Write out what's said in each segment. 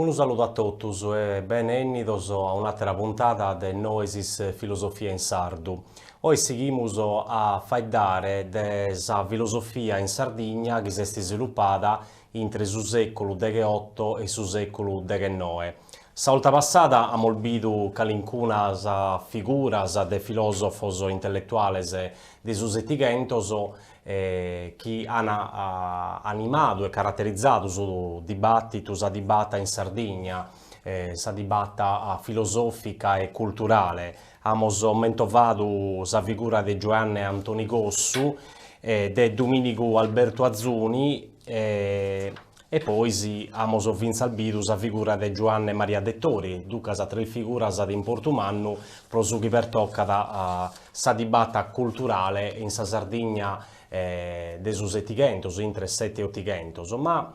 Unu saludu a totus e bene 'ennidos a un'àtera puntada de Noesis Filosofia in Sardu. Oe sighimus a faeddare de sa filosofia in Sardigna chi s'est isvilupada intre su sèculu degheoto e su sèculu deghennoe. Sa 'olta passada amus bidu calincunas figuras de filòsofos intelletuales de su Setighentos chi an animadu e caraterizadu su dibàtitu, sa dibata in Sardigna, sa dibata filosòfica e culturale. Amus mentovadu sa figura de Giuanne Antoni Cossu, de Dumìnigu Albertu Azuni e pois amus fintzas bidu sa figura de Giuanne Maria Dettori, duncas tres figuras de importu mannu pro su chi pertocat sa dibata culturale in sa Sardigna de su Setighentos, intre Sete e Otighentos, ma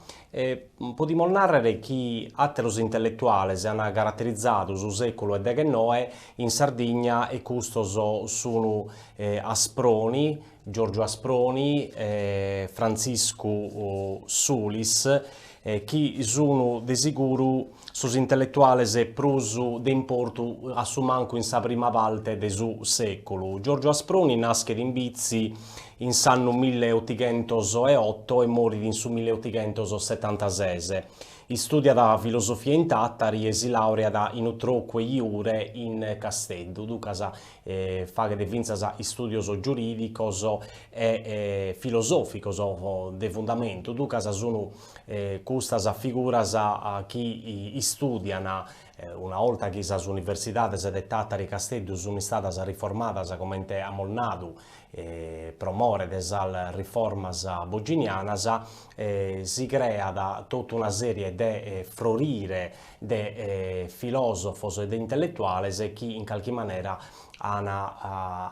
podimus nàrrere chi àteros intelletuales ant caraterizadu su sèculu 'e deghennoe in Sardigna e custos sun Asproni, Giorgio Asproni, Frantziscu Sulis, chi sun de siguru sos intelletuales prus de importu a su mancu in sa prima parte de su sèculu. Giorgio Asproni naschet in Bitzi in s'annu milleotighentoseoto e morit in su milleotighentosetantases. Istùdiat filosofia in Tàtari e si làureat in utroque iure in Casteddu, duncas faghet fintzas istùdios giurìdicos e filosòficos de fundamentu, duncas sun custas figuras chi istùdian una 'olta chi sas universidades de Tàtari e Casteddu sun istadas riformadas, comente amus nadu, pro more de sas riformas boginianas, si creat totu una serie de frorire de filòsofos e de intelletuales chi in calchi manera an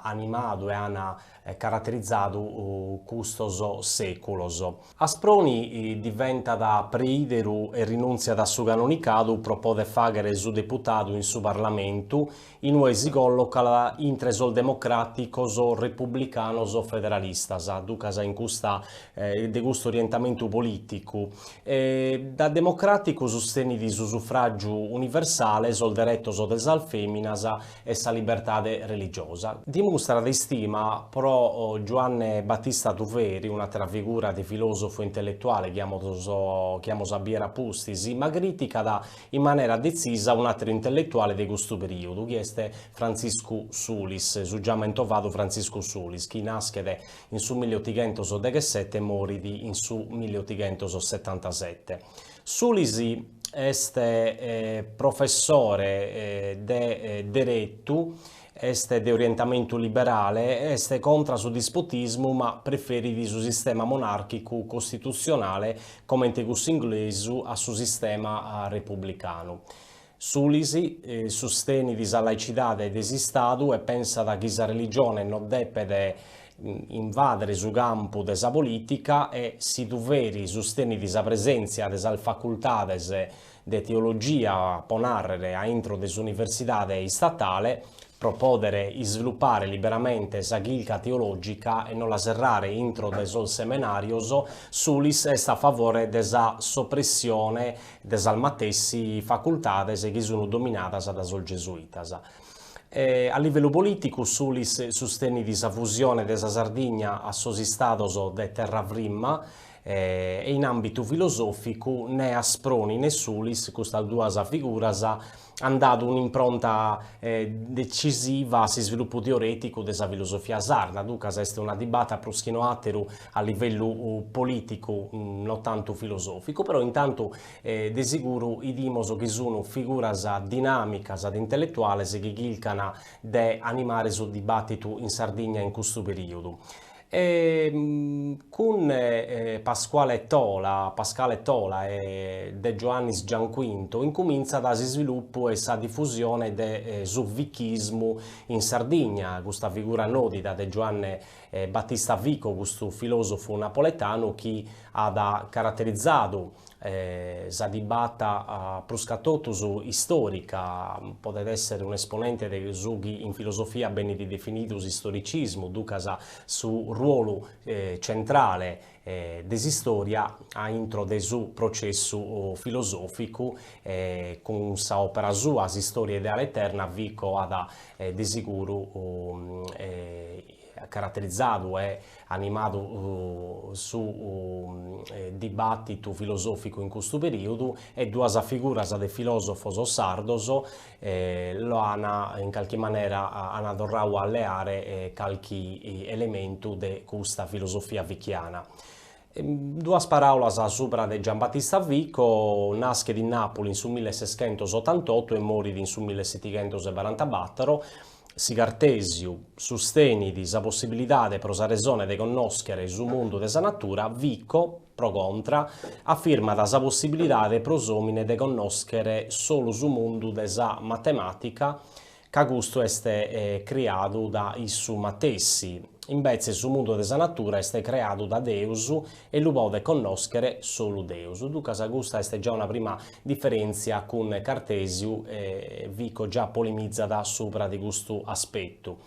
animadu e an caraterizadu custos sèculos. Asproni diventat preìderu e rinùntziat a su canonicadu pro poder fàghere su deputadu in su Parlamentu, in ue si còllocat intre sos democràticos republicanos federalistas, duncas in custa de custu orientamentu polìticu. Da democràticu sustenit su sufràgiu universale, sos deretos de sas fèminas e sa libertade religiosa. Dimustrat istima pro Giuanne Battista Tuveri, un'àtera figura de filòsofu intelletuale chi amus chi amus a bìere a pustis, ma crìticat in manera detzisa un'àteru intelletuale de custu perìodu, chi est Frantziscu Sulis, su già mentovadu Frantziscu Sulis, chi naschet in su milleotighentos deghessete e morit in su milleotighentos setantasete. Sulis est professore de deretu, est de orientamentu liberale, est contra su dispotismu ma preferit su sistema monàrchicu costitutzionale comente cussu inglesu a su sistema republicanu. Sulis sustenit sa laicidade de s'Istadu e pensat chi sa religione no depet invàdere su campu de sa polìtica e si Tuveri sustenit sa presèntzia de sas facultades de teologia, pro nàrrere, a intro de s'universidade istatale, pro pòdere isvilupare liberamente sa chilca teològica e no la serrare intro de sos semenàrios, Sulis est a favore de sa sopressione de sas matessi facultades chi sunt dominadas da sos gesuitas. A livellu polìticu Sulis sustenit sa fusione de sa Sardigna a sos istados de terra frimma e in àmbitu filosòficu ne Asproni ne Sulis, custas duas figuras, an dadu un'impronta decisiva a s'isvilupu teorèticu de sa filosofia sarda, duncas est una dibata prus chi no àteru a livellu polìticu, no tantu filosòficu, però intantu de siguru 'idimos chi sun figuras dinàmicas de intelletuales chi chilcan de animare su dibàtitu in Sardigna in custu perìodu. E cun Pasquale Tola, Pascale Tola e De Joannis Gianquinto incumintzat s'isvilupu e sa difusione de su vichismu in Sardigna, custa figura nòdida de Giuanne Battista Vico, custu filòsofu napoletanu chi at caraterizadu. sa dibata prus ca totus istòrica, podet èssere un'esponente de su chi in filosofia benit definidu s'istoricismu, duncas su ruolu centrale de s'istòria a intro de su processu filosòficu cun sa òpera sua S'istòria ideale eterna Vico at de siguru caraterizadu e animadu su dibàtitu filosòficu in custu perìodu e duas figuras de filòsofos sardos lo an in calchi manera an torradu a leare calchi elementu de custa filosofia vichiana. Duas paràulas subra de Giambattista Vico, naschet in Nàpoli in su millesescentosotantotu e morit in su millesetighentosbarantabatoro, Si Cartèsiu sustenit sa possibilidade pro sa resone de connòschere su mundu de sa natura, Vico, pro contra, afirmat sa possibilidade pro s'òmine de connòschere solu su mundu de sa matemàtica, ca custu est criadu da issu matessi, imbetze su mundu de sa natura est creadu da Deus e lu podet connòschere solu Deus. Duncas custa est già una prima diferèntzia cun Cartèsiu e Vico già polemizat subra de custu aspetu.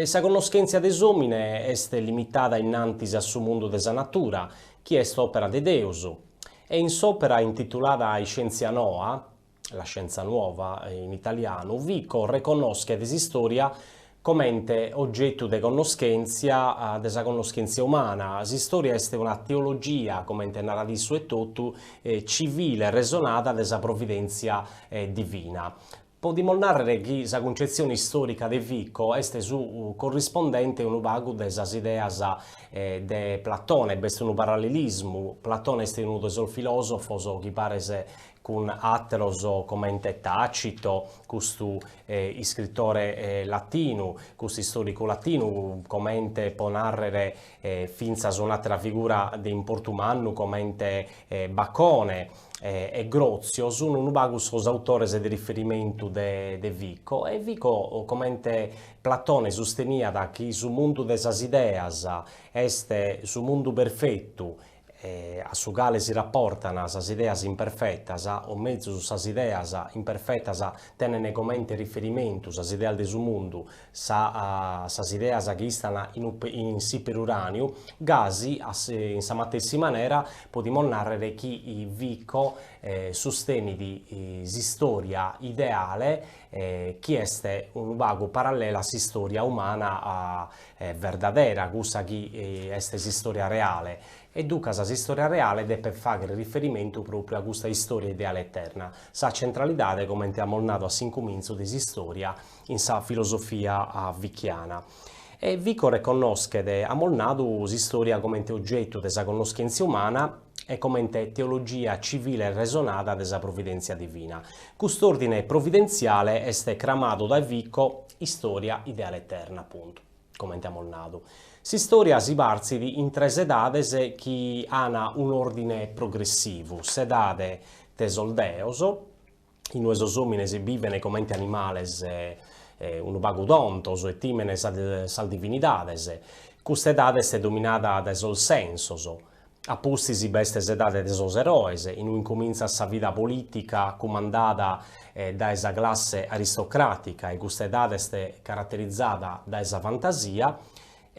Sa connoschèntzia de s'òmine est limitada innantis a su mundu de sa natura, chi est òpera de Deus, e in s'òpera intitulada Iscièntzia Noa, La Scienza Nuova in italianu, Vico reconnoschet s'istòria comente ogetu de connoschèntzia de sa connoschèntzia umana. S'istòria est una teologia, comente narat issu etotu, civile resonada de sa providèntzia divina. Podimus nàrrere chi sa cuncetzione istòrica de Vico est su corrispondente unu pagu de sas ideas de Platone, b'est unu parallelismu, Platone est unu de sos filòsofos chi paris cun àteros comente Tacito, custu iscritore latinu, custu istòricu latinu, comente pro nàrrere fintzas un'àtera figura de importu mannu comente Bacone e Grozio, sun unu pagu sos autores de riferimentu de Vico e Vico comente Platone susteniat chi su mundu de sas ideas est su mundu perfetu a su cale si raportan sas ideas imperfetas, o mezus sas ideas imperfetas tenen comente riferimentu sas ideas de su mundu, sa sas ideas chi istan in in s'iperuràniu, gasi in sa matessi manera podimus nàrrere chi Vico sustenit s'istòria ideale chi est unu pagu parallela a s'istòria umana verdadera, cussa chi est s'istòria reale, e duncas s'istòria reale depet fàghere riferimentu pròpriu a custa istòria ideale eterna, sa centralidade, comente amus nadu a s'incumintzu, de s'istòria in sa filosofia vichiana. E Vico reconnoschet, amus nadu, s'istòria comente ogetu de sa connoschèntzia umana e comente teologia civile e resonada de sa providèntzia divina. Cust'òrdine providentziale est cramadu dae Vico istòria ideale eterna, apuntu, comente amus nadu. S'istòria si partzit in tres edades chi an un'òrdine progressivu, s'edade de sos deos, in ue sos òmines biven comente animales unu pagu tontos e timen sas divinidades. Custa edade est dominada dae sos sensos. A pustis b'est s'edade de sos eroes, in ue incumintzat sa vida polìtica cumandada dae sa classe aristocràtica e custa edade est caraterizada dae sa fantasia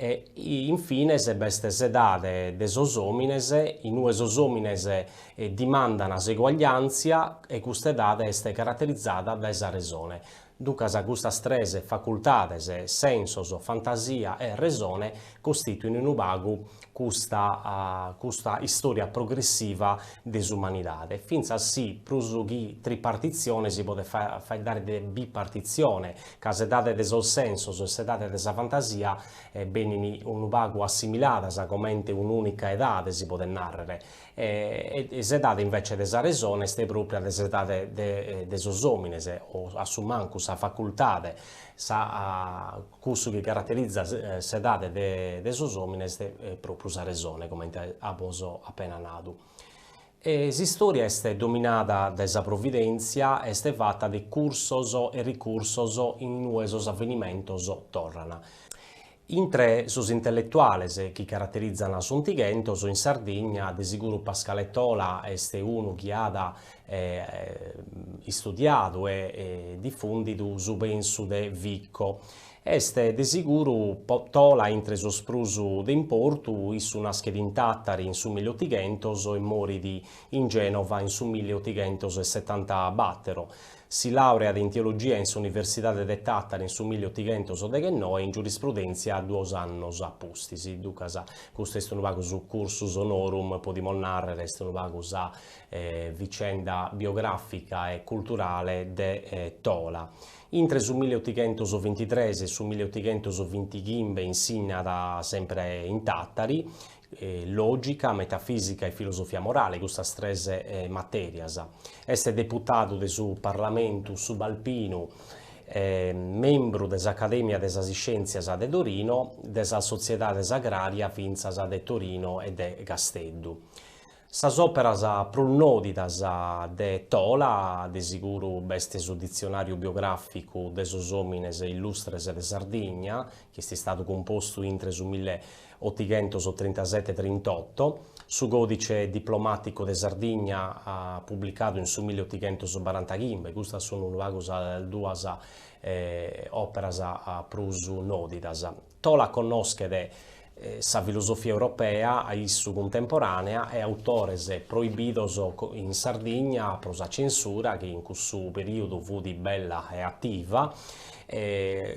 E in fines b'est s'edade de sos òmines, in ue sos òmines dimandan s'eguagliàntzia e custa edade est caraterizada dae sa resone. Duncas custas tres facultades, sensos, fantasia e resone, costituin unu pagu custa custa istòria progressiva de s'umanidade, fintzas si prus chi tripartitzione si podet faeddare de bipartitzione, ca s'edade de sos sensos e s'edade de sa fantasia benin unu pagu assimiladas comente un'ùnica edade, si podet nàrrere, e s'edade invece de sa resone est pròpria de s'edade de sos òmines, o a su mancu sa facultade, sa cussu chi caraterizat s'edade de sos òmines est pròpriu sa resone, comente amus apena nadu. E s'istòria est dominada dae sa providèntzia, est fata de cursos e ricursos in ue sos avvenimentos torran. Intre sos intelletuales chi caraterizan s'Otighentos in Sardigna, de siguru Pascale Tola est unu chi at istudiadu e difùndidu su pensu de Vico. Est de siguru Tola intre sos prus de importu, issu naschet in Tàtari in su milliotighentos e morit in Gènova in su milliotighentosetantabattero. Si laureat in teologia in s'Universidade de Tàtari in su milliotighentosdeghennoe e in giurisprudèntzia duos annos a pustis. Duncas custu est unu pagu su cursus honorum, podimus nàrrere, est unu pagu sa vicenda biogràfica e culturale de Tola. Intre su milliotighentosvintitres e su milliotighentosvintighimbe insignat sempre in Tàtari, lògica, metafìsica e filosofia morale, custas tres matèrias. Est deputadu de su Parlamentu subalpinu, membru de s'Acadèmia de sas Iscièntzias de Torino, de sas Sotziedades Agrària fintzas de Torino e de Casteddu. Sas òperas prus nòdidas de Tola, de siguru b'est su Ditzionàriu biogràficu de sos òmines illustres de Sardigna, chi est istadu cumpostu intre su milleotighentostrintasete-trintoto, su Còdice diplomàticu de Sardigna publicadu in su milleotighentosbarantachimbe, custas sunt unu pagu sas duas òperas prus nòdidas. Tola connoschet sa filosofia europea a issu cuntemporànea e autores proibidos in Sardigna pro sa censura chi in cussu perìodu fut bella e ativa,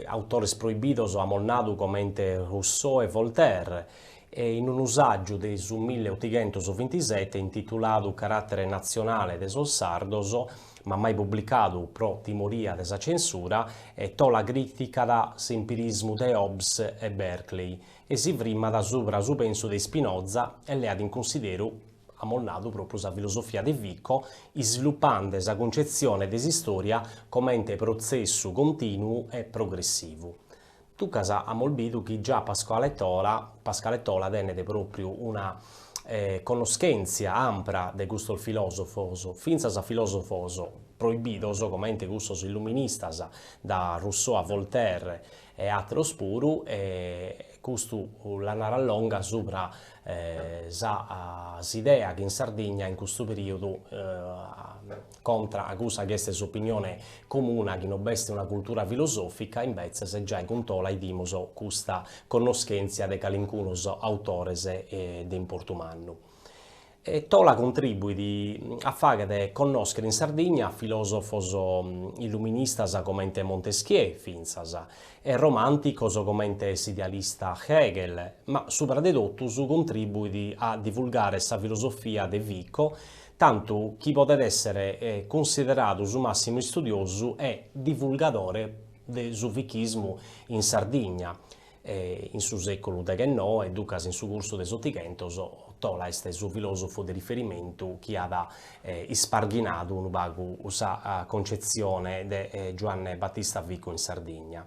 autores proibidos amus nadu comente Rousseau e Voltaire, e in unu sàgiu de su milleotighentosvintisete intituladu Carattere natzionale de sos sardos, ma mai publicadu pro timoria de sa censura, Tola crìticat s'empirismu de Hobbes e Berkeley e si frimmat subra su pensu de Spinoza e leat in cunsideru, amus nadu pròpriu sa filosofia de Vico, isvilupande sa cuncetzione de s'istòria comente protzessu continuu e progressivu. Duncas amus bidu chi già Pasquale Tola, Pascale Tola tenet pròpriu una connoschèntzia ampra de custos filòsofos, fintzas filòsofos proibidos comente cussos illuministas, da Rousseau a Voltaire e àteros puru, e custu la narat longa subra sa s'idea chi in Sardigna in custu perìodu contra a cussa chi est s'opinione comuna chi no b'est una cultura filosòfica, imbetzes giai cun Tola 'idimus custa connoschèntzia de calincunos autores de importu mannu. E Tola contribuit a fàghere connòschere in Sardigna filòsofos illuministas comente Montesquieu fintzas e romànticos comente s'idealista Hegel, ma subra de totus contribuit a divulgare sa filosofia de Vico, tantu chi podet èssere cunsideradu su màssimu istudiosu e divulgadore de su vichismu in Sardigna In su sèculu deghennoe, ducas in su cursu de s'Otighentos, Tola est su filòsofu de riferimentu chi at isparghinadu unu pagu sa concetzione de Giuanne Battista Vico in Sardigna.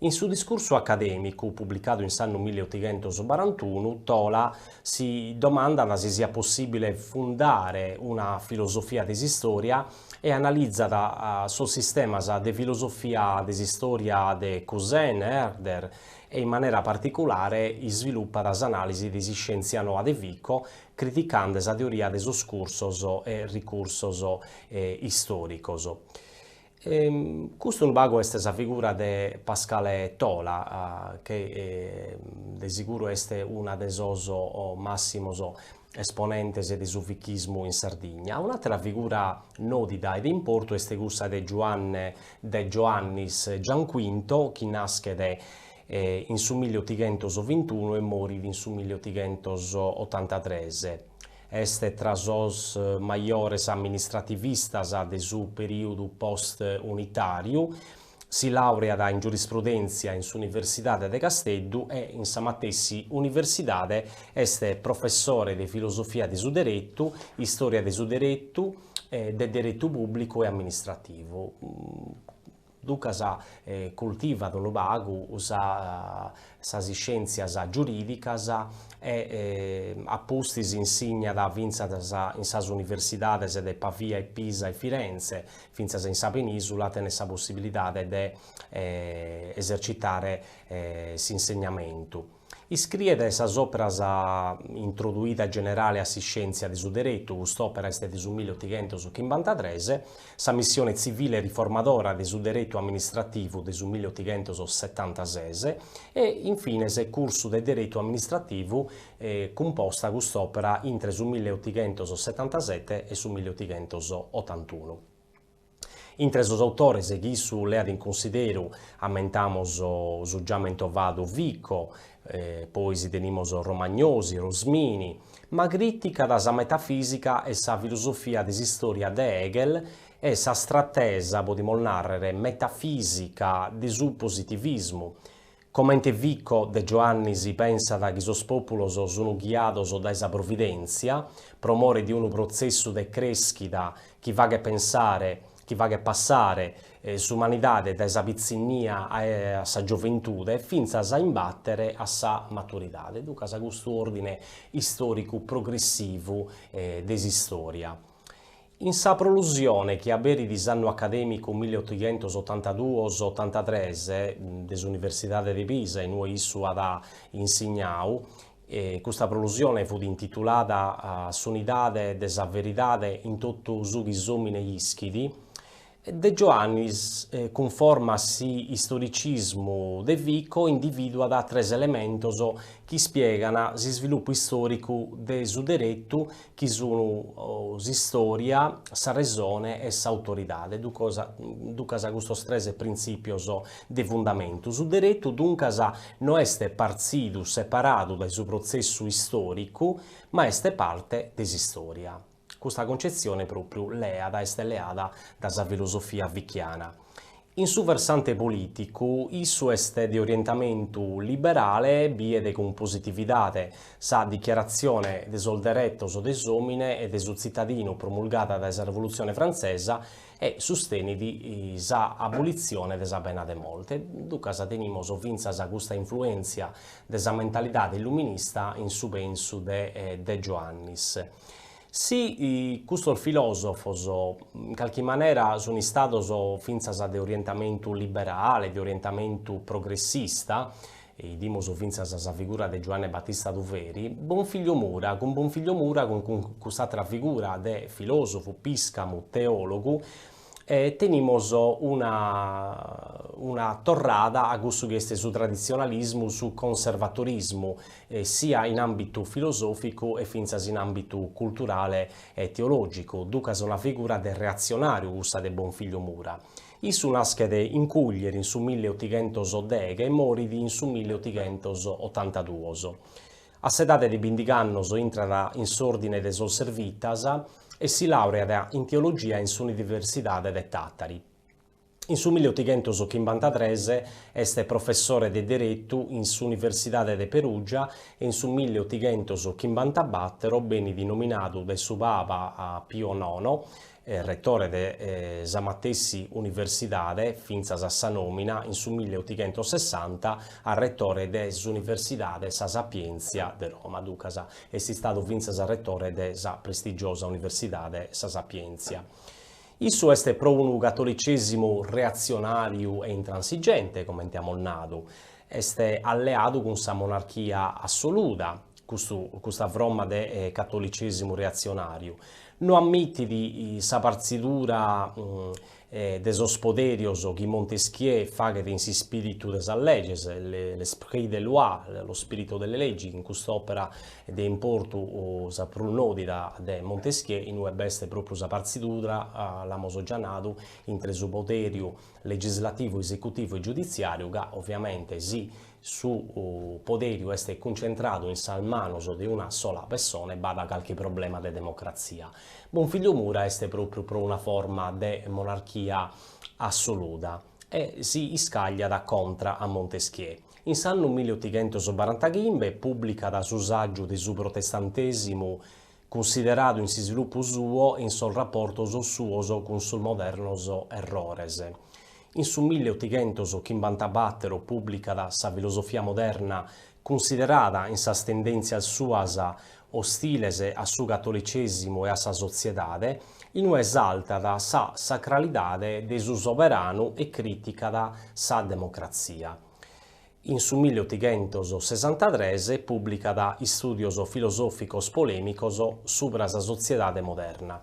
In su discursu acadèmicu, publicadu in s'annu milleotighentosbarantunu, Tola si domandat si siat possìbile fundare una filosofia de s'istòria e analizat sos sistemas de filosofia de s'istòria de Cousin, Herder e in manera particulare isvilupat s'anàlisi de s'iscièntzia noa de Vico, criticande sa teoria de sos cursos e ricursos istòricos. Custu unu pagu est sa figura de Pascale Tola, chi de siguru est una de sos màssimos esponentes de su vichismu in Sardigna. Un'àtera figura nòdida e de importu est cussa de Giuanne de Joannis Gianquinto, chi naschet in su milliotighentosvintunu e morit in su milliotighentosotantatres. Est tra sos majores amministrativistas de su perìodu post-unitàriu. Si làureat in giurisprudèntzia in s'Universidade de Casteddu e in sa matessi universidade est professore de filosofia de su deretu, istòria de su deretu, de deretu pùblicu e amministrativu. Duncas cultivat unu pagu sa sas iscièntzias giurìdicas e a pustis insignat fintzas in sas universidades de Pavia e Pisa e Firenze, fintzas in sa penìsula tenet sa possibilidade de esercitare s'insegnamentu. Iscriet sas òperas Introduida generale a s'iscièntzia de su deretu, cust'òpera est de su milleotighentoschimbantatres, Sa missione tzivile riformadora de su deretu amministrativu de su milleotighentosetantases e, in fines, Cursu de deretu amministrativu, cumposta cust'òpera intre su milleotighentosetantasete e su milleotighentosotantunu. Intre sos autores chi issu leat in cunsideru ammentamos su già mentovadu Vico, pois tenimos Romagnosi, Rosmini, ma crìticat sa metafìsica e sa filosofia de s'istòria de Hegel e s'astratesa, podimos nàrrere, metafìsica de su positivismu, Comente Vico de Joannis pensat chi sos pòpulos sun ghiados dae sa Providèntzia, pro more de unu protzessu de crèschida chi faghet pensare, chi faghet passare s'umanidade dae sa pitzinnia a sa gioventude fintzas a imbàtere a sa maturidade, duncas custu òrdine istòricu progressivu de s'istòria. In sa prolusione chi aberit s'annu acadèmicu milleotighentosotantaduos otantatres de s'Universidade de Pisa in ue issu at insignadu, custa prolusione fut intitulada S'unidade de sa veridade in totu su chi s'òmine ischit, De Joannis, cunforma a s'istoricismu de Vico, indivìduat tres elementos chi ispiegan s'isvilupu istòricu de su deretu chi sun s'istòria, sa resone e s'autoridade, duncas custos tres printzìpios de fundamentu. Su deretu duncas no est partzidu, separadu dae su protzessu istòricu, ma est parte de s'istòria. Custa concetzione pròpriu leada est leada da sa filosofia vichiana. In su versante polìticu issu est de orientamentu liberale e biet cun positividade sa Dichiaratzione de sos deretos de s'òmine e de su tzitadinu promulgada dae sa Revolutzione frantzesa e sustenit sa abolitzione de sa pena de morte. Duncas tenimos fintzas custa influèntzia de sa mentalidade illuminista in su pensu de De Joannis. Si custos filòsofos in calchi manera sun istados fintzas de orientamentu liberale, de orientamentu progressista, 'idimus fintzas sa figura de Giuanne Battista Tuveri, Bonfiglio Mura, cun Bonfiglio Mura, cun cust'àtera figura de filòsofu, pìscamu, teòlogu, tenimos una una torrada a cussu chi est su traditzionalismu, su conservatorismu, sia in àmbitu filosòficu e fintzas in àmbitu culturale e teològicu, duncas una figura de reatzionàriu cussa de Bonfiglio Mura. Issu naschet in Cuglieri in su milleotighentosdeghe e morit in su milleotighentosotantaduos. A s'edade de bindigh'annos intrat in s'òrdine de sos Servitas e si làureat in teologia in s'Universidade de Tàtari. In su milleotighentoschimbantatres est professore de deretu in s'Universidade de Perùgia e in su milleotighentoschimbantabàtero benit nominadu dae su Paba Pio Nono retore de sa matessi universidade fintzas a sa nòmina in su milleotighentosessanta a retore de s'Universidade Sa Sapientzia de Roma, duncas est istadu fintzas retore de sa prestigiosa Universidade Sa Sapientzia. Issu est pro unu catolicèsimu reatzionàriu e intransigente, comente amus nadu, est alleadu cun sa monarchia assoluda, custu custa fromma de catolicèsimu reatzionàriu, no ammitit sa partzidura de sos poderios chi Montesquieu faghet in s'ispìritu de sas leges, l'esprit des lois, lo spirito delle leggi, in cust'òpera de importu sa prus nòdida de Montesquieu, in ue b'est pròpriu sa partzidura, l'amus già nadu, intre su poderiu legislativu, esecutivu e giuditziàriu, ca oviamente si su poderiu est cuncentradu in sas manos de una sola pessone b'at calchi problema de democratzia. Bonfiglio Mura est pròpriu pro una forma de monarchia assoluda e si iscagliat contra a Montesquieu. In s'annu milleotighentosbarantachimbe pùblicat su sàgiu de su protestantèsimu cunsideradu in s'isvilupu suo e in sos raportos suos cun sos modernos errores. In su milleotighentoschimbantabattero pùblicat sa Filosofia moderna cunsiderada in sas tendèntzias suas ostiles a su catolicèsimu e a sa sotziedade, in ue esaltat sa sacralidade de su soberanu e crìticat sa democratzia. In su milleotighentossessantatres pùblicat istùdios filosòficos polèmicos subra sa sotziedade moderna.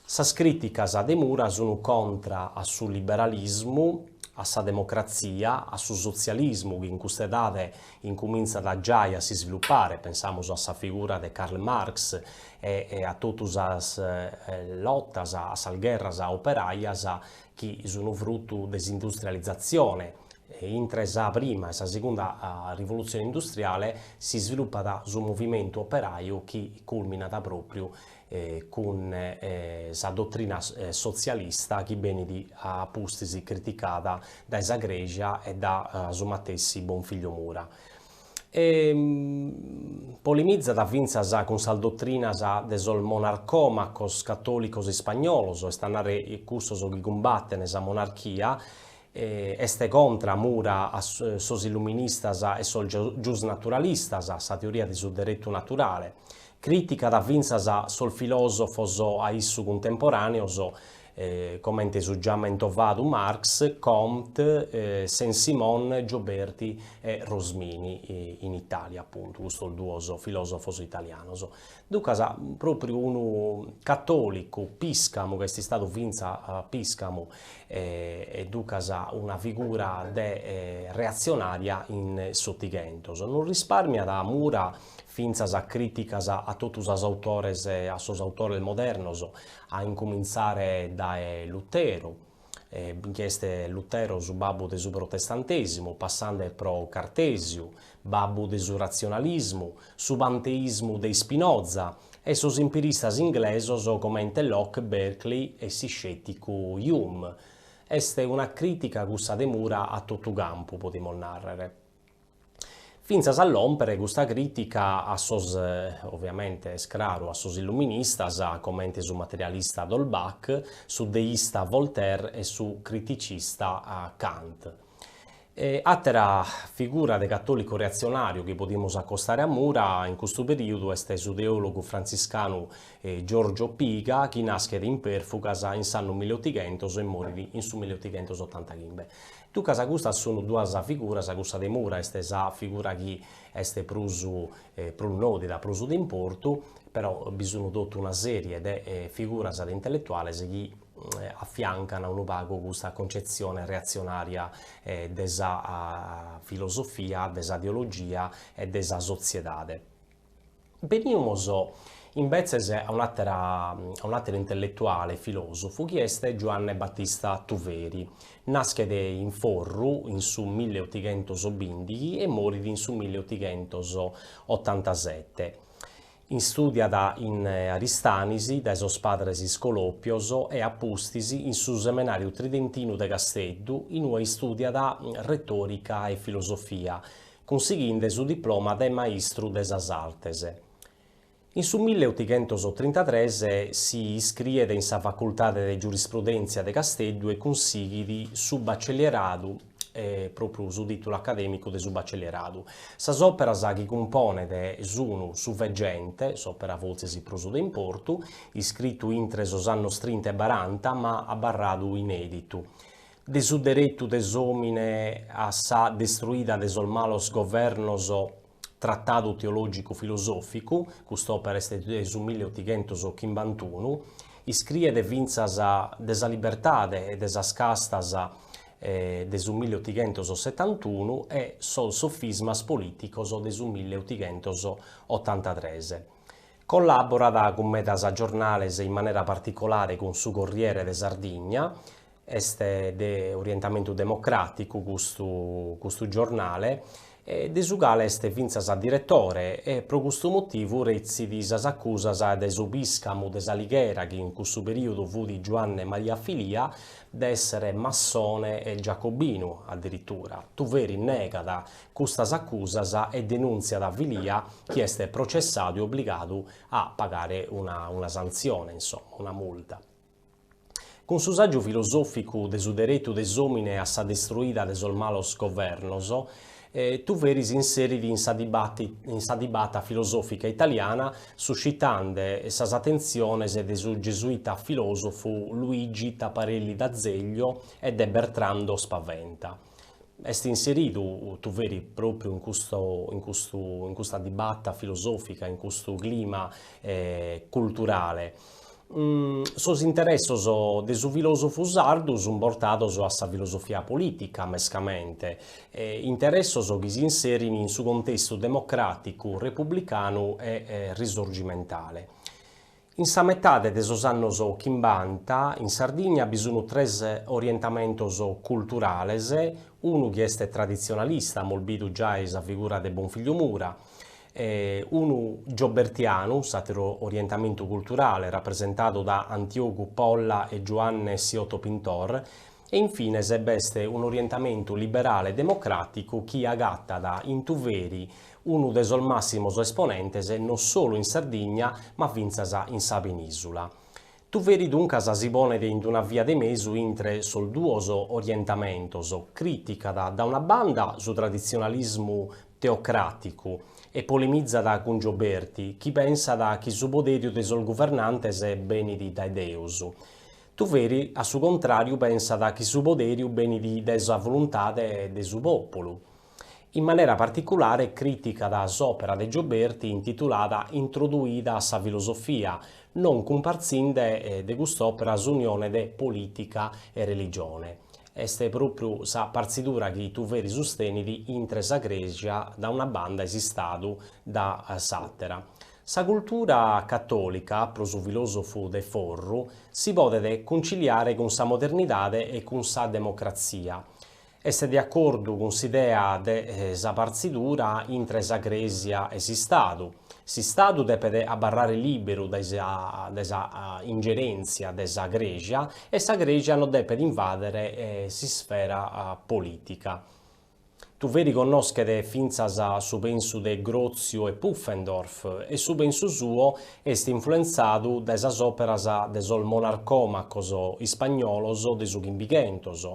Sas crìticas de Mura sunt contra a su liberalismu, a sa democratzia, a su sotzialismu chi in custa edade incumintzat giai a s'isvilupare, pensamus a sa figura de Karl Marx e a totu sas lotas, a sas gherras operaias chi sunt frutu de s'industrializatzione Intre sa prima e sa segunda rivolutzione industriale s'isvilupat su movimentu operaju chi culminat pròpriu cun sa dotrina sotzialista chi benit a pustis criticada dae sa Crèsia e da su matessi Bonfiglio Mura. Polemizat fintzas cun sas dotrinas de sos monarcòmacos catòlicos ispagnolos, est a nàrrere cussos chi cumbaten sa monarchia, Est contra Mura a sos illuministas e sos giusnaturalistas, sa teoria de su deretu naturale. Crìticat fintzas sos filòsofos a issu cuntemporàneos, comente su già mentovadu Marx, Comte, Saint-Simon, Gioberti e Rosmini in Itàlia, apuntu, custos duos filòsofos italianos. Duncas, pròpriu unu catòlicu pìscamu, ca est istadu fintzas pìscamu, e duncas una figura de reatzionària in s'Otighentos. Non rispàrmiat Mura fintzas crìticas a totu sas autores, a sos autores modernos, a incumintzare dae Lutero, chi est Lutero su babbu de su protestantèsimu, passande pro Cartèsiu, babbu de su ratzionalismu, su panteismu de Spinoza e sos empiristas inglesos comente Locke, Berkeley e s'iscèticu Hume. Est una crìtica cussa de Mura a totu campu, podimus nàrrere. Fintzas a lòmpere custa crìtica a sos, oviamente est craru, a sos illuministas comente su materialista d'Holbach, su deista Voltaire e su criticista Kant. Àtera figura de catòlicu reatzionàriu chi podimus acostare a Mura in custu perìodu est su teòlogu frantziscanu Giorgio Piga chi naschet in Pèrfugas in s'annu milleotighentos e morit in su milleotighentosotantaghimbe. Duncas custas sunt duas figuras, cussa de Mura est sa figura chi est prus prus nòdida, prus de importu, però bi sunt totu una sèrie de figuras de intelletuales chi afiancan unu pagu custa concetzione reatzionària de sa filosofia, de sa teologia e de sa sotziedade. Benimus imbetzes a un'àtera a un'àteru intelletuale filòsofu chi est Giuanne Battista Tuveri. Naschet in Forru in su milleotighentosbìndighi e morit in su milleotighentosotantasete. Istùdiat in Aristanis dae sos padres Iscolòpios e a pustis in su Semenàriu Tridentinu de Casteddu in ue istùdiat retòrica e filosofia, cunsighinde su diploma de maistru de sas artes. In su milleotighentosotrintadres si iscriet in sa Facultade de Giurisprudèntzia de Casteddu e cunsighit su bacellieradu, pròpriu su tìtulu acadèmicu de su bacellieradu. Sas òperas chi cumponet sun Su Veggente, s'òpera fortzis prus de importu, iscritu intre sos annos trinta e baranta ma abarradu inèditu, De su deretu de s'òmine a sa destruida de sos malos governos, tratadu teològicu filosòficu, cust'òpera est de su milleotighentoschimbantaunu, iscriet fintzas de sa libertade e de sas castas de su milleotighentosetantunu e sos sofismas polìticos de su milleotighentosotantatres. Collàborat cun medas giornales in manera particolare cun su Corriere de Sardigna, Est de orientamentu democràticu custu custu giornale, de su cale est fintzas diretore e pro custu motivu retzit sas acusas de su pìscamu de S'Alighera, chi in cussu perìodu fut Giuanne Maria Filia, de èssere massone e giacobinu addiritura. Tuveri negat custas acusas e denùntziat Filia chi est processadu e obligadu a pagare una una santzione, insomma, una multa. Cun su sàgiu filosòficu de su deretu de s'òmine a sa destruida de sos malos governos, Tuveri s'inserit in sa in sa dibata filosòfica italiana suscitande sas atentziones de su gesuita filòsofu Luigi Taparelli d'Azeglio e de Bertrando Spaventa. Est inseridu Tuveri pròpriu in custu in custu in custa dibata filosòfica, in custu clima culturale. Sos interessos de su filòsofu sardu sunt bortados a sa filosofia polìtica, mescamente, interessos chi s'inserin in su contestu democràticu, republicanu e risorgimentale. In sa metade de sos annos chimbanta in Sardigna bi sunt tres orientamentos culturales, unu chi est traditzionalista, amus bidu giai sa figura de Bonfiglio Mura, unu giobertianu, s'àteru orientamentu culturale rapresentadu da Antiogu Polla e Giuanne Siotto Pintor, e in fines b'est un'orientamentu liberale democràticu chi agatat in Tuveri unu de sos màssimos esponentes non solu in Sardigna ma fintzas in sa penìsula. Tuveri duncas si ponet in una via de mesu intre sos duos orientamentos, crìticat da una banda su traditzionalismu teocràticu e polemizat cun Gioberti, chi pensat chi su poderiu de sos guvernantes benit dae Deus. Tuveri, a su contràriu, pensat chi su poderiu benit dae sa voluntade de su pòpulu. In manera particulare crìticat s'òpera de Gioberti intitulada Introduida a sa filosofia, non cumpartzinde de cust'òpera s'unione de polìtica e religione. Est pròpriu sa partzidura chi Tuveri sustenit intre sa Crèsia da una banda e s'Istadu da s'àtera. Sa cultura catòlica, pro su filòsofu de Forru, si podet cunciliare cun sa modernidade e cun sa democratzia. Est de acordu cun s'idea de sa partzidura intre sa Crèsia e s'Istadu. S'Istadu depet abarrare lìberu dae sa dae sa ingerèntzia de sa Crèsia e sa Crèsia no depet invàdere s'isfera polìtica. Tuveri connoschet fintzas su pensu de Gròtziu e Pufendorf e su pensu suo est influentzadu dae sas òperas de sos monarcòmacos ispagnolos de su Chimbighentos.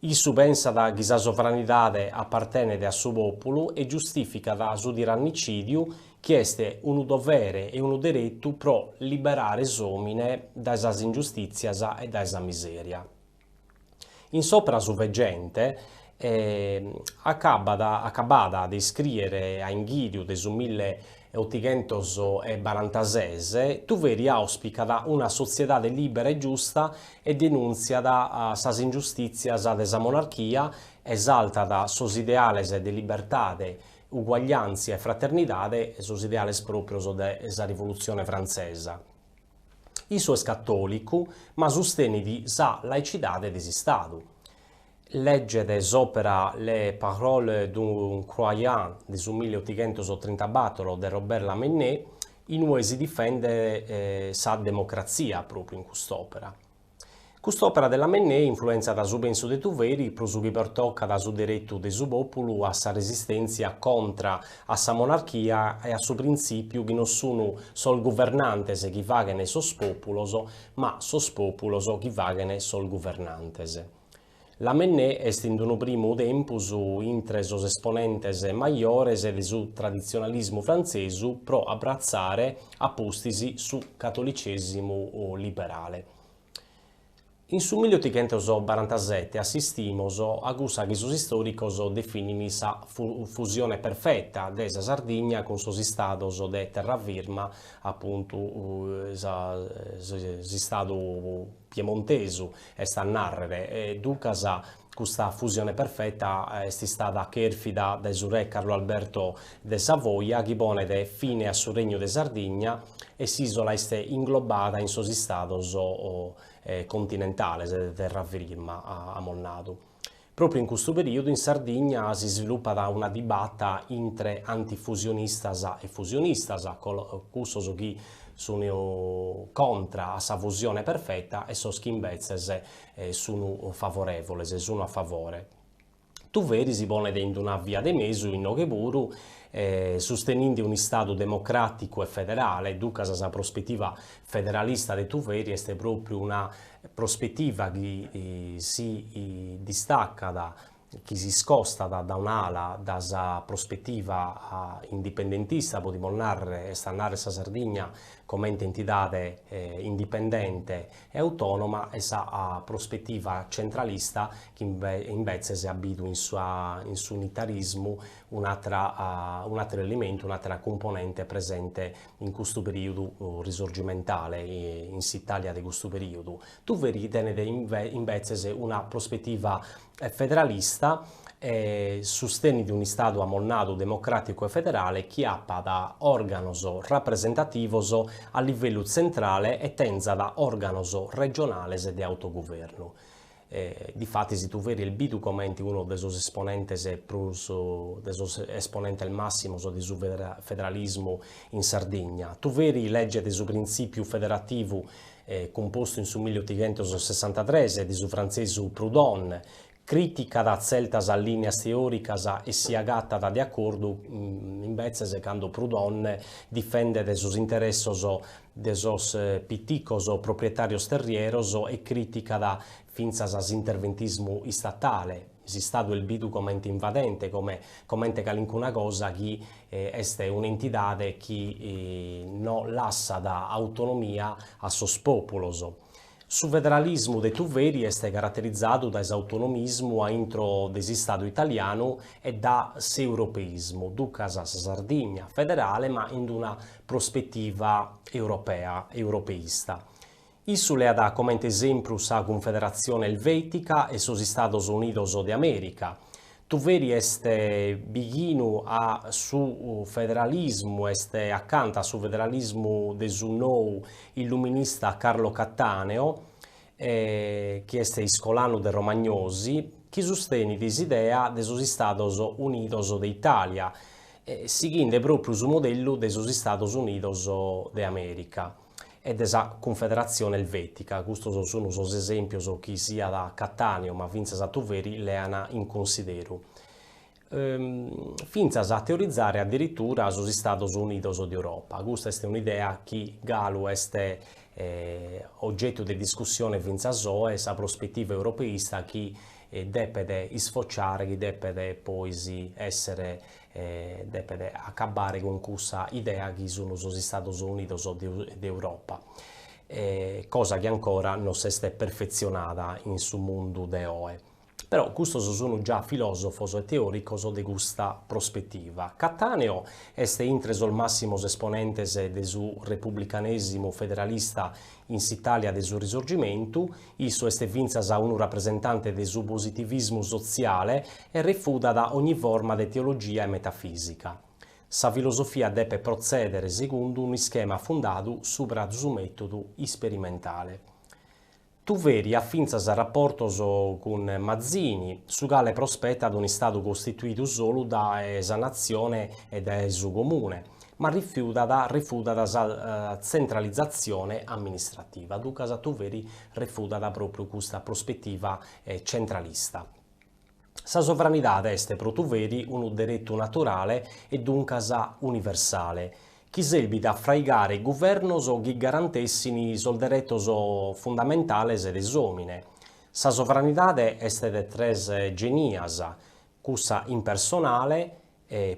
Issu pensat chi sa sovranidade apartenet a su pòpulu e giustìficat su tirannicidiu chi est unu dovere e unu deretu pro liberare s'òmine dae sas ingiustìtzias e dae sa misèria. In s'òpera Su Veggente, acabat acabada de iscrìere a inghìriu de su milleotighentos e barantases, Tuveri àuspicat una sotziedade lìbera e giusta e denùntziat sas ingiustìtzias de sa monarchia, esaltat sos ideales de libertade, uguagliàntzia e fraternidade, sos ideales pròprios de sa Rivolutzione frantzesa. Issu est catòlicu, ma sustenit sa laicidade de s'Istadu. Leget s'òpera Les paroles d'un croyant de su milleotighentos-trintabator de Robert Lamennais, in ue si difendet sa democratzia pròpriu in cust'òpera. Cust'òpera de Lamennais influentzat su pensu de Tuveri pro su chi pertocat su deretu de su pòpulu a sa resistèntzia contra a sa monarchia e a su printzìpiu chi non sun sos guvernantes chi faghen sos pòpulos, ma sos pòpulos chi faghen sos guvernantes. Lamennais est in unu primu tempus intre sos esponentes majores de su traditzionalismu frantzesu pro abratzare a pustis su catolicèsimu liberale. In su milleotighentos-barantasete assistimos a cussa chi sos istòricos definin sa fusione perfeta de sa Sardigna cun sos istados de terrafirma, apuntu s'istadu piemontesu, est a nàrrere, duncas custa fusione perfeta est istada chèrfida dae su re Carlo Alberto de Savoia chi ponet fine a su Regnu de Sardigna e s'ìsola est inglobada in sos istados continentales de terrafirma, amus nadu. Pròpriu in custu perìodu in Sardigna s'isvilupat una dibata intre antifusionistas e fusionistas, cussos chi sunt contra a sa fusione perfeta e sos chi imbetzes sunt favorèvoles, sunt a favore. Tuveri si ponet in una via de mesu inoghe puru, susteninde un'istadu democràticu e federale, duncas sa prospetiva federalista de Tuveri est pròpriu una prospetiva chi si distacat chi si iscostat da un'ala da sa prospetiva indipendentista, podimus nàrrere, est a nàrrere sa Sardigna comente entidade indipendente e autònoma e sa prospetiva centralista chi imbetzes at bidu in in s'unitarismu un'àtera un'àteru elementu, un'àtera cumponente presente in custu perìodu risorgimentale, in s'Itàlia de custu perìodu. Tuveri tenet imbetzes una prospetiva federalista e sustenit un'istadu amus nadu democràticu e federale chi apat òrganos rapresentativos a livellu tzentrale e tenzat òrganos regionales de autoguvernu. Difatis Tuveri est bidu comente unu de sos esponentes prus de sos esponentes màssimos de su federalismu in Sardigna. Tuveri leget su printzìpiu federativu cumpostu in su milliotighentossessantatres de su frantzesu Proudhon, crìticat tzeltas lìnias teòricas e si agatat de acordu imbetzes cando Proudhon difendet sos interessos de sos piticos proprietàrios terrieros e crìticat fintzas s'interventismu istatale, s'Istadu est bidu comente invadente, come comente calincuna cosa chi est un'entidade chi no lassat autonomia a sos pòpulos. Su federalismu de Tuveri est caraterizadu dae s'autonomismu a intro de s'Istadu italianu e da s'europeismu, duncas sa Sardigna federale ma in una prospetiva europea, europeista. Issu leat comente esempru sa Cunfederatzione Elvètica e sos Istados Unidos de Amèrica. Tuveri est bighinu a su federalismu, est acanta a su federalismu de su nou illuminista Carlo Cattaneo, chi est iscolanu de Romagnosi, chi sustenit s'idea de sos Istados Unidos de Itàlia, sighinde pròpriu su modellu de sos Istados Unidos de Amèrica. e de sa Cunfederatzione Elvètica, custos sunt sos esèmpios chi siat Cattaneo ma fintzas Tuveri lean in cunsideru, fintzas a teorizare addiritura sos Istados Unidos de Europa. Custa est un'idea chi galu est ogetu de discussione fintzas oe, sa prospetiva europeista chi depet isfociare, chi depet pois èssere depet acabbare cun cussa idea chi sun sos Istados Unidos de Europa, cosa chi ancora non s'est perfetzionada in su mundu de oe. Però custos sun già filòsofos e teòricos de custa prospetiva. Cattaneo est intre sos màssimos esponentes de su republicanèsimu federalista in s'Itàlia de su Risorgimentu, issu est fintzas unu rapresentante de su positivismu sotziale e refudat ogni forma de teologia e metafìsica. Sa filosofia depet protzèdere segundu unu ischema fundadu subra su mètodu isperimentale. Tuveri at fintzas raportos cun Mazzini, su cale prospetat un'istadu costituidu solu dae sa natzione e dae su comune, ma rifiudat refudat sa tzentralizatzione amministrativa. Duncas Tuveri refudat pròpriu custa prospetiva centralista. Sa sovranidade est pro Tuveri unu deretu naturale e duncas universale, chi serbit a fraigare guvernos chi garantessint sos deretos fundamentales de s'òmine. Sa sovranidade est de tres genias, cussa impersonale,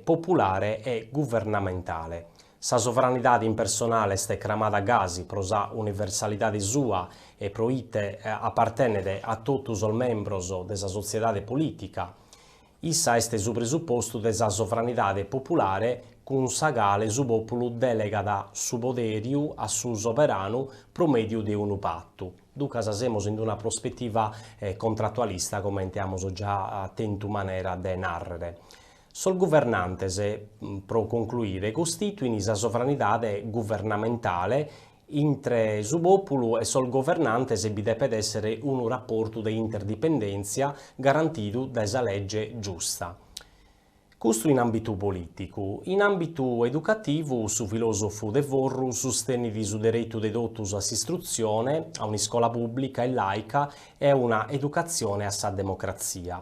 populare e guvernamentale. Sa sovranidade impersonale est cramada gasi pro sa universalidade sua e pro ite apartenet a totu sos membros de sa sotziedade polìtica. Issa est su presupostu de sa sovranidade populare cun sa cale su pòpulu delegat su poderiu a su soberanu pro mèdiu de unu patu. Duncas semus in una prospetiva contratualista comente amus già tentu manera de nàrrere. Sos guvernantes, pro concluire, costituin sa sovranidade guvernamentale, intre su pòpulu e sos governantes bi depet èssere unu raportu de interdipendèntzia garantidu dae sa lege giusta. Custu in àmbitu polìticu. In àmbitu educativu su filòsofu de Forru sustenit su deretu de totus a s'istrutzione, a un'iscola pùblica e làica e a una educatzione a sa democratzia.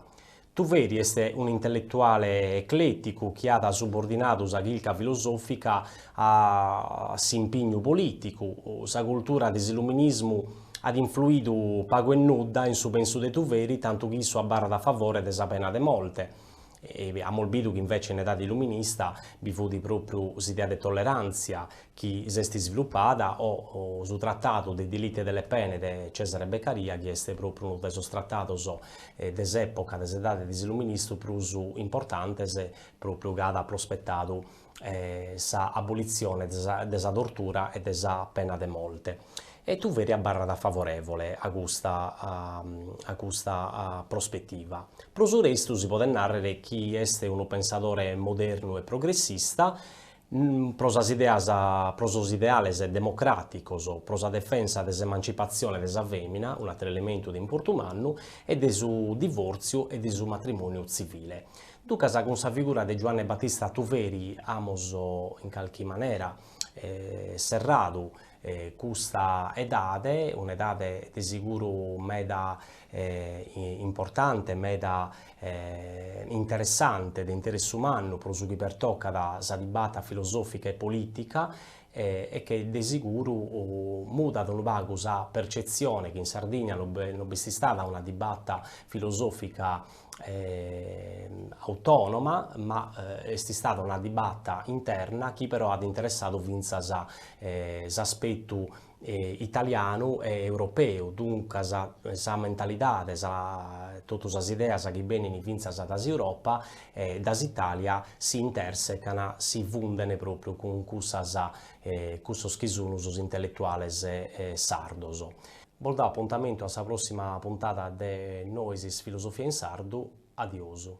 Tuveri est un'intelletuale eclèticu chi at subordinadu sa chirca filosòfica a s'impignu polìticu. Sa cultura de s'illuminismu at influidu pagu e nudda in su pensu de Tuveri, tantu chi issu abarrat a favore de sa pena de morte. E amus bidu chi invece in edade illuminista bi fut pròpriu s'idea de tolleràntzia chi s'est isvilupada o su tratadu dei diritti e delle pene de Cesare Beccaria chi est pròpriu unu de sos tratados de s'època de s'edade de s'illuministu prus importantes pròpriu ca at prospetadu sa abolitzione de sa tortura e de sa pena de morte. E Tuveri abarrat favorèvole a custa a custa prospetiva. Pro su restu si podet nàrrere chi est unu pensadore modernu e progressista, pro sas ideas pro sos ideales democràticos, pro sa defensa de s'emancipatzione de sa fèmina, un'àteru elementu de importu mannu, e de su divòrtziu e de su matrimòniu tzivile. Duncas cun sa figura de Giuanne Battista Tuveri amus in calchi manera serradu custa edade, un'edade de siguru meda importante, meda interessante, de interessu mannu pro su chi pertocat sa dibata filosòfica e polìtica e che de siguru mudat unu pagu sa percetzione chi in Sardigna no b'est istada una dibata filosòfica autònoma, ma est istada una dibata interna chi però at interessadu fintzas s'aspetu italianu e europeu, duncas sa mentalidade, sa totu sas ideas chi benint fintzas da s'Europa e da s'Italia si intersecan, si funden propriu cun cussas cussos chi sun sos intelletuales sardos. Bos dao apuntamentu a sa prossima puntada de Nois Filosofia in Sardu, adiosu.